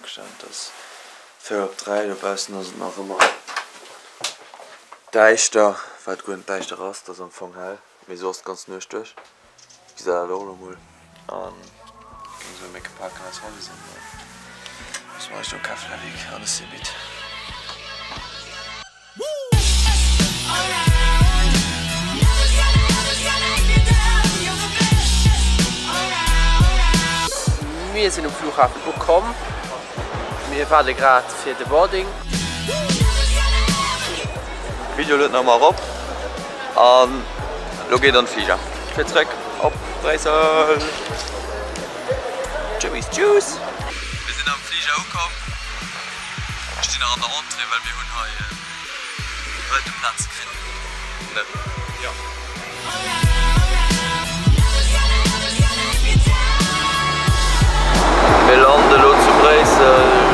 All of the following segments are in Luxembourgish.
Pünktchen. Et ass 4 op 3, dobaussen ass et nach ëmmer däischter, wat guer net däischter ass, et ass am Fong hell, mee esou ass d'ganz Nuecht duerch. Wéi se dat och elo mol an géing soen, mir paken eis Wallis an da musse mer Richtung Keflavik an ech si midd. Mir sinn um Flughafen ukomm. Mir waarde grad fir de Boarding. Video luet nach emmer erop an lo geet an Fliger fir zréck op Bréissel. Jimmy's Juice. Mir sinn am Fliger ukomm. Mir stinn nach an der Entrée well mir hunn hei Wëlteplaze kritt. Ne? Jo. Mir landen elo zu Bréissel.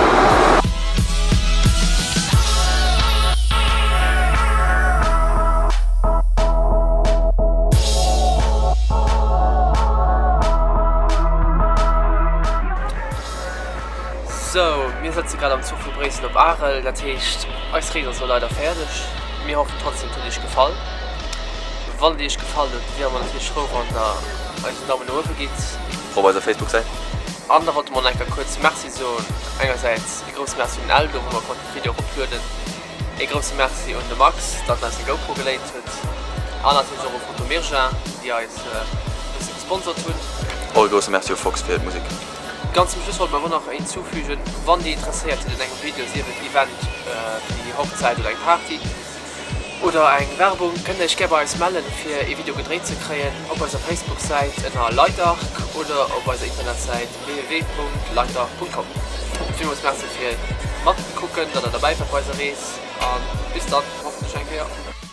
Sou, mir sëtze grad am Zuch vu Bréissel op Arel. Dat heescht, eis Rees ass elo leider fäerdeg. Mir hoffen trotzdem, et huet iech gefall. Wann et iech gefall huet, wiere mer natierlech frou, wann der eis en Daumen no uewe gitt. Op eiser Facebook-Säit. An da wollte mer nach eng Kéier kuerz Merci soen. Engersäits e grousse Merci un den Eldo, wou mer konnten d'Video eroplueden. E grousse Merci un de Max, datt en eis seng GoPro geléint huet. An natierlech och u Foto Mirja, déi eis e bësse gesponsert hunn. Och e grousse Merci u Fox fir d'Musek. Ganz zum Schluss wollt mer och nach hinzufügen, wann dir interesséiert sidd un engem Video, sief et Event wéi Hochzäit oder eng Party oder eng Werbung, kënnt dir iech gär bei eis mellen fir ee Video gedréit ze kréien op eiser Facebook Säit ënner Lightarc oder op eiser Internetsäit www.lightarc.com. Villmools Merci fir matkucken, datt der derbäi waart bei eiser Rees an bis dann hoffentlech eng Kéier.